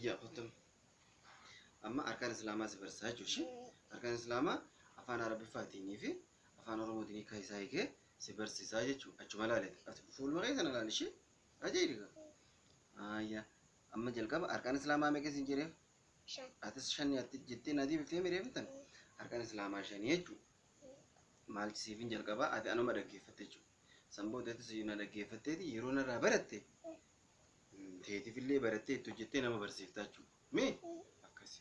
Hayya kottum. Amma arkaan Islaamaa si barsiisaa jechuudha ishee. Arkaan Islaamaa afaan Arabiffaatiin fi afaan Oromootiin hiika isaa hiikee si barsiisaa jechuudha. Achuma ilaaleeti. Fuuluma keessa na ilaali ishee. Ajaa'iba. Hayya. Amma jalqaba arkaan Islaamaa meeqa isin jedheef? 5. Atis shani ati jettee na deebiftee mireeffatan. Arkaan Islaamaa shanii jechuudha. Maal siifin jalqabaa ati anuma dhaggeeffatte jechuudha. San booda atis na dhaggeeffatteeti yeroo narraa baratte teetiifillee barattee itti hojjettee nama barsiiftaa jechuudha. Mee akkasi.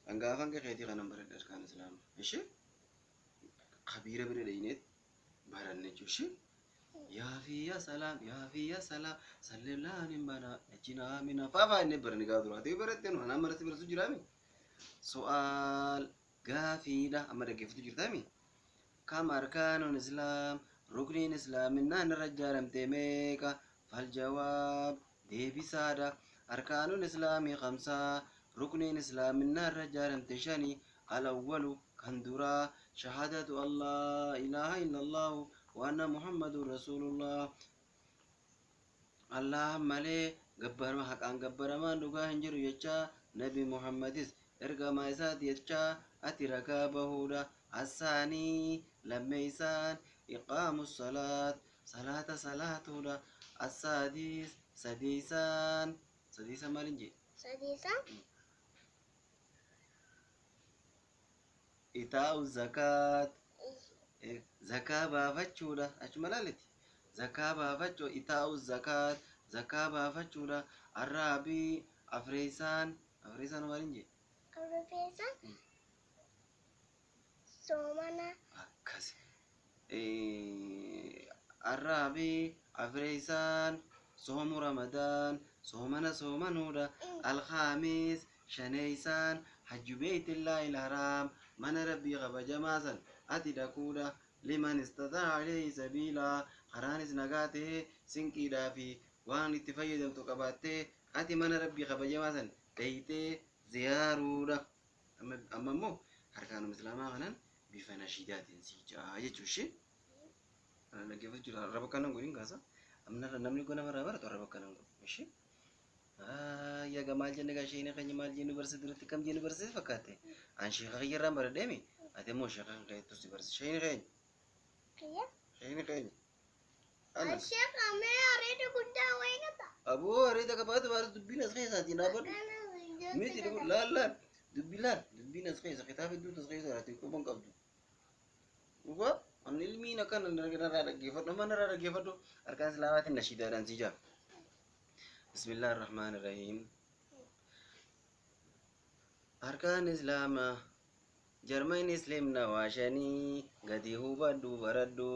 Hanga afaan keetii kanan baradhe arkaan Islaamaa. Ishee kabiira bira dhayineet baranne jechuudha. Ishee yaa fi yaa salaam yaa fi yaa salaam salleellaan hin banaa ejjinaa mina faafaa inni baranne gaafa duraati baratte nu anaan maratti barsiisu jiraami. Su'aal gaafiidha amma dhaggeeffatu jirtaami. Kam arkaanun islaam rukniin islaaminaan irra ijaaramte meeqa? Faljawaab deebisaadha. Arkaanun islaamii khamsaa rukniin islaaminaa irra ijaaramte shani. Alawwalu kan duraa shahaadatu allah ilaaha illallahu wa anna muhammadun rasuulullah. Allah malee gabbarama haqaan gabbaramaan dhugaa hin jiru jechaa nabi Muhammadis ergamaa isaati jechaa ati ragaa bahuudha. Assaanii lammeeysaan iqaamu salaat salaata salaatuudha. Assaadiis sadeeysaan sadeeysaan maalin jee? Sadiisaa. Itaa'u zakaat zakaa baafachuudha. Achuma laaleti. Zakaa baafachuu itaa'u zakaat zakaa baafachuudha. Arraabii afreeysaan afreeysaan maalin jee? Rifeensa. Soomana. Akkas. Arraabii afreeysaan soomu ramadaan soomana soomanuudha. Alkhaamis shaneeysaan hajju beeytillaahi ilharaam mana rabbii kabajamaa san ati dhaquudha. Liman istataa ilayhi sabiilaa karaanis nagaa ta'ee sinqiidhaa fi waan itti fayyadamtu qabaattee ati mana rabbii kabajamaa san dhayxee ziyaaruudha. Amma immoo harkaanuma islaamaa kanaan bifa nashiidaatiin sii ja'a jechuu ishee. Kana dhaggeeffatu jira. Arraba akkanan godhin kaasa. Amma namni gona maraa baratu arraba akkanan godhu. Ishee. Yaga maal jenne gaa isheen keenya maal jennu barsiise duratti kam jennu barsiise fakkaatte. An sheeka kiyya irraan baradheemi. Ati immoo sheeka kan keettu si barsiise. Sheeni keenya. Kiyya. Sheeni keenya. Ana. Sheekha mee areeda guddaa wayii qaba. Aboo areeda qabaatu baatu dubbiin as keessaatiin dhaabadhu. Miti laal laal dubbi laal dubbiin as keessa kitaaba hedduutu as keessa jiraate quban qabdu. Dhugaa ani ilmiin akkana narraa dhaggeeffadhu amma narraa dhaggeeffadhu arkaan islaamaatiin nashiidaadhaan si jaa. Bismillah ar-Rahmaan ar-Rahiim. Arkaan islaamaa jarmain islimna waa shanii gadi hubadhu baradhu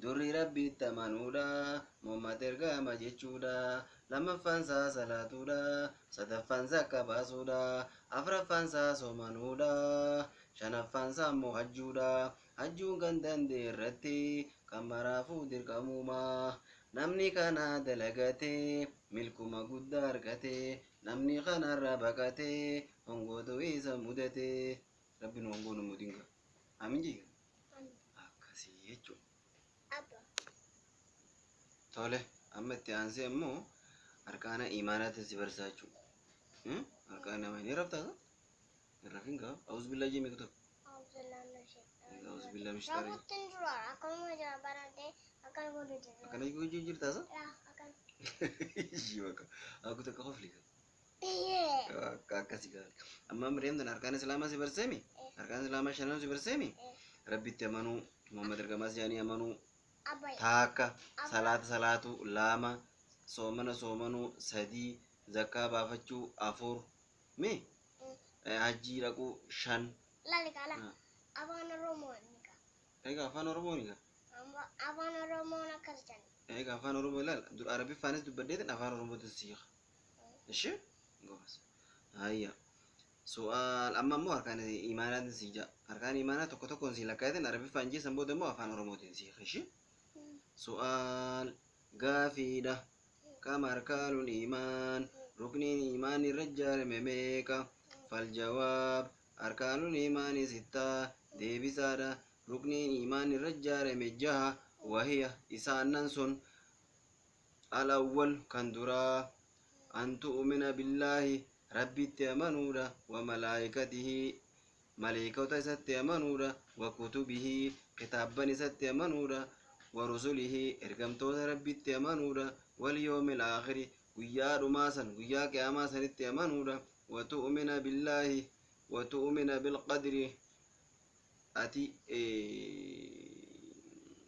durri rabbitti amanuudha Muhammad ergama jechuudha lammaffaan isaa salaatuudha sadaffaan zakka baasuudha afraffaan isaa soomanuudha shanaffaan isaa immoo hajjuudha hajjuun kan danda'e irratti kan maraafuu dirqamuuma namni kana dalagate milkuma guddaa argate namni kanarra baqate hongootu isa mudate. Rabbi nu hongoo nu mudinga. Amin jee. Akkasii jechuudha. Abba. Tole amma itti aansee immoo arkaana imaanaatiin si barsiisaa jechuudha. Arkaana imaanii ni raftaa? Hin rafin gaa. Awuz billaa jee meeqa tokko? Awuz billaa mishtaari. Rafuutti hin jiru akkanuma jira baratee akkana godhu jira. Akkana hojii jirtaasa? Yaa akkana. Ishii bakka. Aku takka qofli. Biyyee. Akkasii gaa. Amma Miriam arkaan islaamaa si barsiisemi? Arkaan islaamaa shanan si barsiisemi? Rabbitti amanuu, Muhammad ergamaas jedhanii amanuu, Abba. taakka salaata salaatu lama soomana soomanuu sadii zakkaa baafachuu afur mee hajjii dhaquu shan. Laali kaala. Afaan Oromoon ni qaba. Egaa afaan Oromoo ni qaba. Afaan Oromoon akkas jedhan. Egaa afaan Oromoo ilaal dur Arabiffaanis dubbadheetin afaan Oromootiin siiqa. Ishee gobas. Hayya. Su'aal amma immoo harkaan imaanaatiin sii ja'a. Harkaan imaanaa tokko tokkoon sii lakkaatin Arabiffaan jeessan booda immoo afaan Oromootiin siiqa. Ishee. Su'aal gaafiidha. Kam arkaanul iimaan rukniin iimaan irra ijaarame meeqa? Faljawaab arkaanul iimaanii sittaa deebisaadha. Rukniin iimaan irra ijaarame jaha wahiya isaannan sun alawwal kan duraa an tu'mina billaahi Rabbitti amanuudha. Wa malaayikatihi, maleeykota isatti amanuudha. Wa kutubihi, kitaabban isatti amanuudha. Wa rusulihi, ergamtoota Rabbitti amanuudha. Wal yawmil aakhiri, guyyaa dhumaa san, guyyaa qiyaamaa sanitti amanuudha. Wa tu'mina billaahi wa tu'mina bilqadri, ati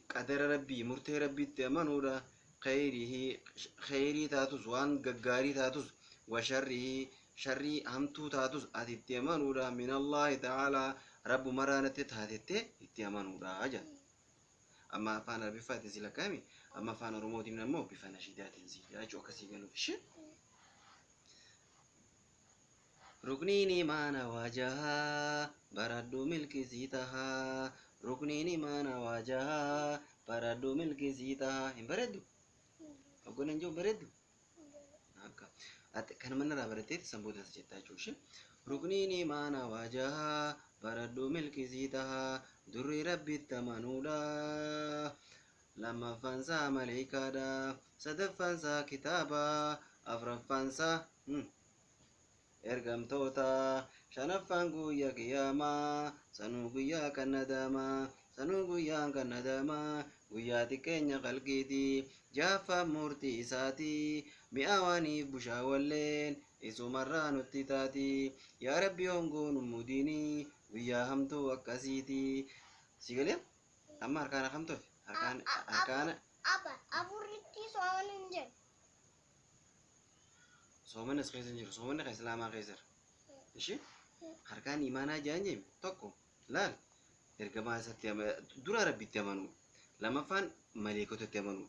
qadara Rabbii, murtee Rabbitti amanuudha. Khayrihi, khayrii taatus, waan gaggaarii taatus, wa sharrihi, sharrii hamtuu taatus ati itti amanuudha. Min Allaahi ta'aalaa, Rabbumarraa natti taatettee itti amanuudha jedha. Amma afaan Arabiffaatiin si lakkaa'ame, amma afaan Oromootiin ammoo bifa nashiidaatiin si jechuu akkasii galuuf ishee. Rukniin imaana waajahaa baradhu milkisii tahaa. Rukniin imaana waajahaa baradhu milkisii tahaa. Hin bareeddu? Hoggoon hin jiru bareeddu? Akka ati kan manarraa baratteetti sanboota as jettaa jechuudha ishee. Rukniin imaana waajahaa baradhu milkisii tahaa. Durri Rabbitti amanuudha. Lammaffaan isaa maleeykaadha. Sadaffaan isaa kitaaba. Afraffaan isaa ergamtoota. Shanaffaan guyyaa qiyaamaa. Sanuu guyyaa kan nadaamaa. Sanuu guyyaan kan nadaamaa. Guyyaa xiqqeenya qalqiiti. Jahaffaan murtii isaati. Mi'aawaaniif bushaawalleen isumarraa nutti taati. Yaa Rabbi hongoon mudiinii guyyaa hamtuu akkasiiti. Si galee? Amma harkaan kamtu hafe? Harkaan harkaana Abba, afurritti soomana hin jiru. Soomanni as keessa hin jiru. Soomanni kan Islaamaa keessa jira. Ishi harkaan imaanaa jedhan jeemi tokko laal ergamaa isatti dura Rabbitti amanuu, lamaffaan maleekotatti amanuu,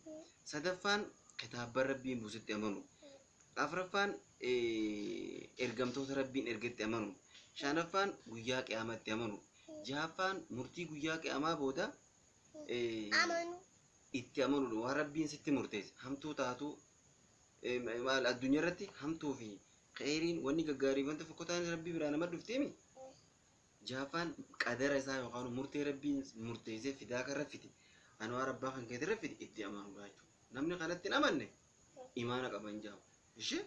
sadaffaan kitaabban Rabbiin buusetti amanuu, afraffaan ergamtoota Rabbiin ergetti amanuu, shanaffaan guyyaa qiyaamatti amanuu, jahaffaan murtii guyyaa qiyaamaa booda Amanu. itti amanuudha. Waan Rabbiin sitti murteesse hamtuu taatu, maal, addunyaa irratti hamtuu fi kheyriin, wanni gaggaarii, wanta fokkotaan Rabbii biraa nama dhufteemi. Jahaffaan qadara isaa yookaan murtee Rabbiin murteessee fidaa kan raffite anwaar abbaa kan keetti raffite itti amanuudha jechuudha. Namni kanatti hin amanne imaana qaban jaamu. Ishee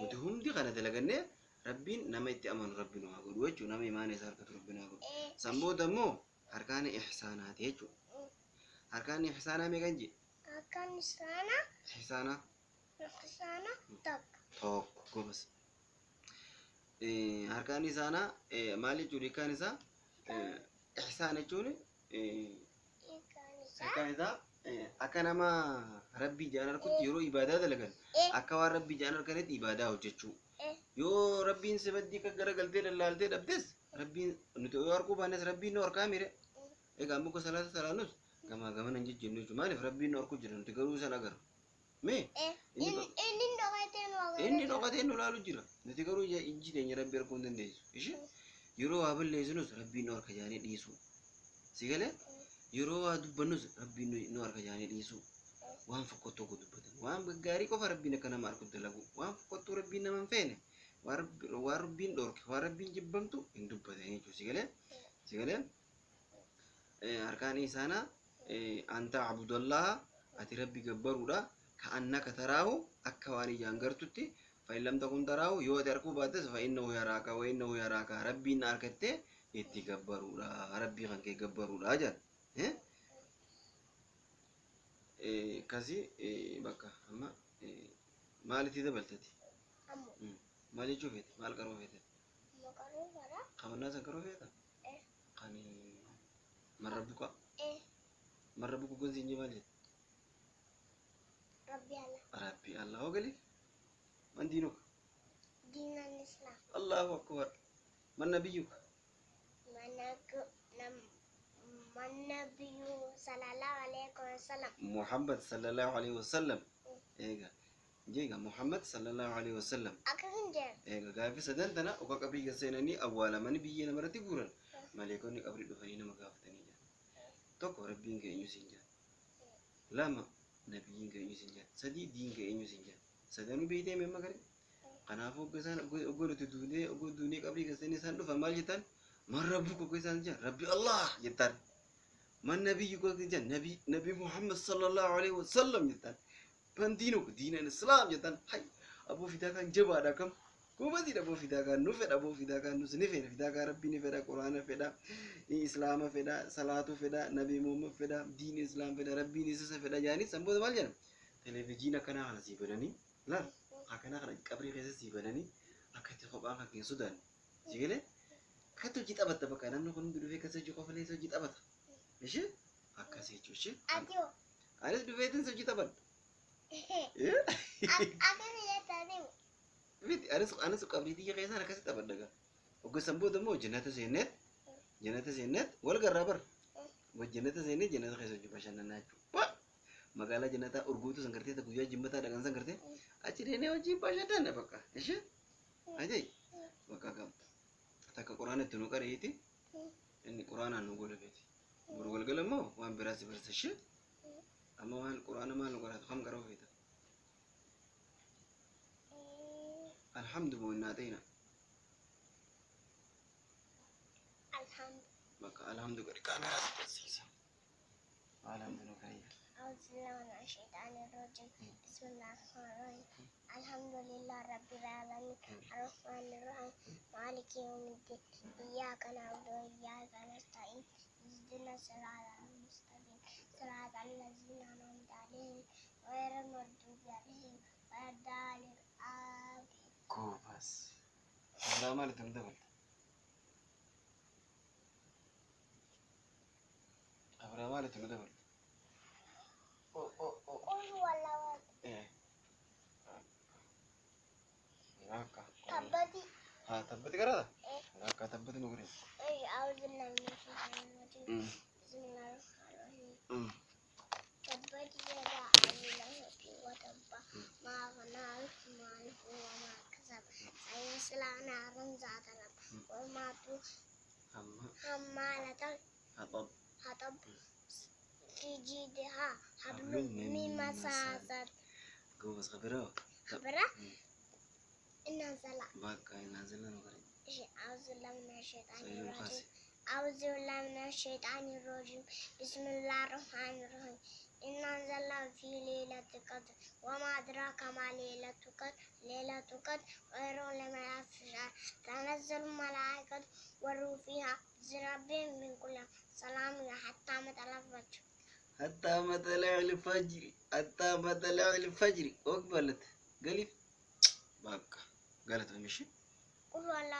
nuti hundi kana dalagannee Rabbiin nama itti amanu Rabbi nu haa godhu jechuudha. Nama imaana isaa argatu Rabbi nu haa godhu. San booda immoo harkaan ihsaanaati jechuudha. Harkaan ihsaanaa meeqan jee? Akkan isaana Ihsaanaa isaana 1. 1, gobas. Harkaan isaanaa maal jechuudha? Hiikkaan isaa, ihsaan jechuun Hiikaan isaa. Hiikkaan isaa akka nama Rabbii ijaan harkutti yeroo ibaadaa dalagan akka waan Rabbii ijaan harkanitti ibaadaa hojjechuu. Yoo Rabbiin si baddii akka garagaltee lallaaltee dhabdes, Rabbiin nuti yoo arguu baannes Rabbiin nu harkaa mire. Egaa muka salaata salaannus gamaa gamana hin jijjiirnu jechuudha. Maaliif? Rabbiin nu harku jira, nuti garuu isan agarru. Mee inni Inni dhokatee nu agarra. Inni dhokatee nu laalu jira. Nuti garuu ijji teenya Rabbi arguu hin dandeessu. Ishee yeroo waa balleessinus Rabbiin nu harka jaanii dhiisu. Si galee? Yeroo waa dubbannus Rabbiin nu harka jaanii dhiisu. Waan fokkottuu tokko dubbatan. Waan gaggaarii qofa Rabbiin akka nama argu dalagu. Waan fokkottuu Rabbiin nama hin feene. Waan Rabbiin dhorke, waan Rabbiin jibbamtu hin dubbatan jechuudha. Si galee? Si galee? Harkaan isaanaa an ta'budallaha, ati Rabbi gabbaruudha, ka'annaka taraahu, akka waan ijaan gartutti, fa'in lam takun taraahu, yoo ati arguu baattes, fa'innahu yaraaka wa innahu yaraaka, Rabbiin na argattee itti gabbaruudha, Rabbii kan kee gabbaruudha jedha. Akkasii bakka amma maalitti dabaltati? Ammoo. Maal jechuu feete? Maal qaruu feete? Maqaruu bara. Qabannaa san qaruu feeta? Kan marra buqa. Marra buqa gonsi inji maal jette? Rabbi Allah. Rabbi Allah hoo gali? Man diinuka? Diinan Islam. Allahu akbar. Man nabiyyuka? Man nabiyyu sallallahu alaihi wasallam. Muhammad sallallahu alaihi wasallam. Eega. Jeega Muhammad sallallahu alaihi wasallam. Akka hin jedhu. Eega gaaffii sadan tana oka qabrii keessa seenanii awwaalamanii biyyee namarratti guuran. Maleekonni qabrii dhufanii nama gaafatanii jiran. Tokko, Rabbiin kee eenyu siin jedhan. Lama, nabiyyiin kee eenyu siin jedhan. Sadii, diin kee eenyu siin jedhan. Sadanuu beektee mee amma garee? Kanaafuu ogga isaan ogga nuti duunee, ogga duunee qabrii keessa seenanii isaan dhufan maal jettan? Man rabbuka ogga isaan jedhan, Rabbi Allah jettan. Man nabiyyuka ogga jedhan, nabi Muhammad sallallahu alaihi wasallam jettan. Man diinuka, diinan Islaam jettan. Hay, aboo fidaa kan jabaadha kam. Goobazii dhaboo fidaa kaan nu fedha boo fidaa kaan nus ni fedha fidaa kaan rabbii ni fedha quraana fedha islaama fedha salaatu fedha nabi muhammad fedha diin islaam fedha rabbiin isa fedha jaanii sanboota maal jedhama televezyiina akkanaa kana sii bananii laal akkanaa kana qabrii keessa sii bananii akka itti kophaa kan hin sodaanne si galee akkatti hojii taphatta bakka namni kun hundi dhufee akkasii hojii qofa leessa hojii taphata ishee akkasii jechuun ishee Ati hoo? anis dhufeetiin hojii taphadha. Akkana jettaa deemu. Miti anis qabrii xiyya keessaan akkasitti taphadha gaa. Hoggassan booda immoo jannata seenneet wal garraa bara. Jannata seenneet jannata keessa hojii bashannanaa jechuudha. Magaalaa jannataa urguutu san gartee guyyaa jimmataa dhaqan san gartee achi deemnee hojii bashannanna bakka. Ishee ajai bakka kam takka quraana itti nu qareeti inni quraanaan nu godhameeti. Boru galgala immoo waan biraa si barsiisa ishee amma waan quraana maal nu qaraatu kam qara'uu feeta? Alhamdu innaa ta'ina. Alhamdu. Bakka alhamdu gadi kaameraa si barsiisa. Alhamdu nu qaree. أعوذ بالله من الشيطان الرجيم بسم الله الرحمن الرحيم الحمد لله رب العالمين الرحمن الرحيم مالك يوم الدين إياك نعبد وإياك نستعين اهدنا الصراط المستقيم صراط الذين أنعمت عليهم غير المغضوب عليهم ولا الضالين آمين. Goobas. Biraa maalitti nu dabalta? Biraa maalitti nu dabalta? قل هو الله أحد. Akka. تبتي Haa tabbati garaadha? Akka tabbati nu godhe. أعوذ بالله من الشيطان الرجيم بسم الله الرحمن الرحيم تبت يدا أبي لهب وتب ما أغنى عنه ماله وما كسب سيصلى نارا ذات لهب وامرأته Amma حمالة haxab. الحطب في جيدها حبل من مسد. Goobas qabiroo. خبرة إن أنزل Bakka inni anzalna nu godhe. أعوذ بالله من الشيطان Sayyidul الرجيم Qaasi. أعوذ بالله من الشيطان الرجيم بسم الله الرحمن الرحيم إنا أنزلناه في ليلة القدر وما أدراك ما ليلة القدر ليلة القدر خير من ألف شهر تنزل الملائكة والروح فيها بإذن ربهم من كل أمر سلام حتى مطلع الفجر. حتى مطلع الفجر حتى مطلع الفجر أقبلت قالي bakka galatoomi ishee. قل هو الله.